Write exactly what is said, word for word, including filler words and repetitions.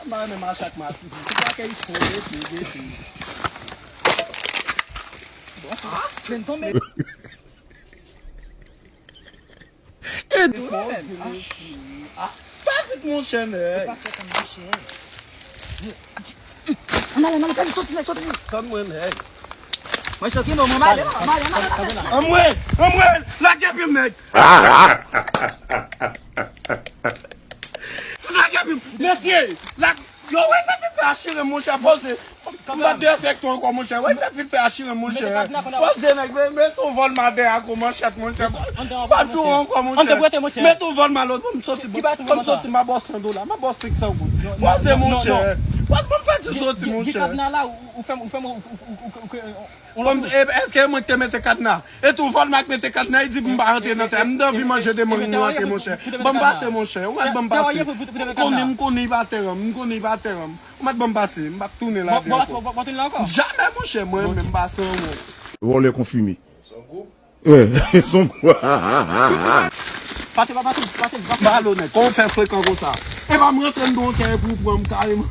M pa renmen mache ak masisi. Se pa ke li fò, gete, gete. Bon, sa vin tonbe. E tou menm. Ah, fè vit, monchè, nèg. Pa fè tann, monchè. Ann ale, ann ale, fè vit, soti, nèg, soti. Tann mwen, nèg. Mwen choke, non, mwen, mwen ale, mwen ale, mwen ale, mwen ale. Anmwe, anmwe, lage pye m, nèg. Lage pye m, mesye, lage. Yo, wè, fè vit fè achire, monchè, poze. M pa derespekte w ankò, monchè. Wè, fè vit fè achire, monchè. Poze, nèg, men, met yon vòlma dèyè ak yon manchèt, monchè. Pa di w ankò, monchè. Met yon vòlma lòt, ban m soti, ban m soti, m a ba w san dola, m a ba w senk san goud. Poze, monchè. Wè, ban m fè ti soti, monchè. Bon, e, èske mwen ki te mete kadna? E tou vòlma k mete kadna, li di m pa rantre nan tè. M te anvi manje de mang nou rantre, monchè. Ban m pase, monchè. Ou mèt ban m pase. M konnen, m konnen li pa tè ranm, m konnen li pa tè ranm. Ou mèt ban m pase, m p ap tounen la ankò. Jamè, monchè, mwen menm m pase anwo. Vòlè konfime. Son gou. Son gou. Pase, pase, pase, pase. Ba l onèt, kòman w fè frekan konsa? E pa m rantre anndan yon kay pou w pran m kareman.